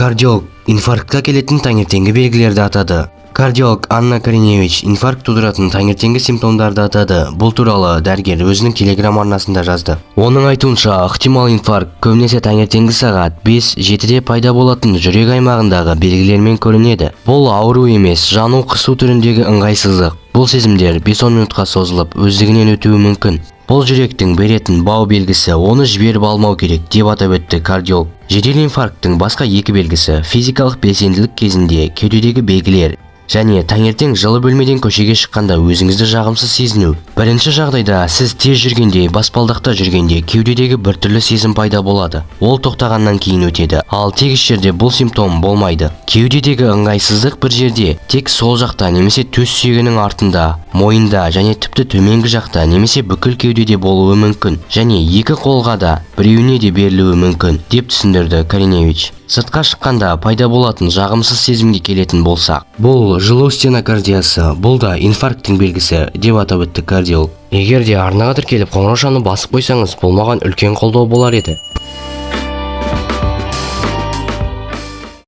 Кардиолог инфарктқа келетін таңертеңгі белгілерді атады. Кардиолог Анна Кориневич инфаркт тудыратын таңертеңгі симптомдарды атады. Бұл туралы дәрігер өзінің телеграм арнасында жазды. Оның айтуынша, ықтимал инфаркт көбінесе таңертеңгі сағат 5-7-де пайда болатын жүрек аймағындағы белгілермен көрінеді. Бұл ауру емес, жану, қысу түріндегі ыңғайсыздық. Бұл сезімдер 5-10 минутқа созылып, өздігінен өтуі мүмкін. Бұл жүректің беретін бау белгісі, оны жіберіп алмау керек, деп атап өтті кардиолог. Жедел инфаркттың басқа екі белгісі: физикалық белсенділік кезінде кеудедегі белгілер және таңертең жылы бөлмеден көшеге шыққанда өзіңізді жағымсыз сезіну. Бірінші жағдайда сіз тез жүргенде, баспалдақта жүргенде кеудедегі біртүрлі сезім пайда болады. Ол тоқтағаннан кейін өтеді. Ал тегіс жерде бұл симптом болмайды. Кеудедегі ыңғайсыздық бір жерде, тек сол жақта немесе төс сүйегінің артында, мойында және тіпті төменгі жақта немесе бүкіл кеудеде болуы мүмкін және екі қолға да, біреуіне де берілуі мүмкін, деп түсіндірді Кориневич. Сыртқа шыққанда пайда болатын жағымсыз сезімге келетін болсақ, бұл жылу стенокардиясы, бұл да инфаркттің белгісі, деп атап өтті кардиолог. Егер де арнаға тіркеліп, қоңыраушаны басып қойсаңыз, бұл маған үлкен қолдау болар еді.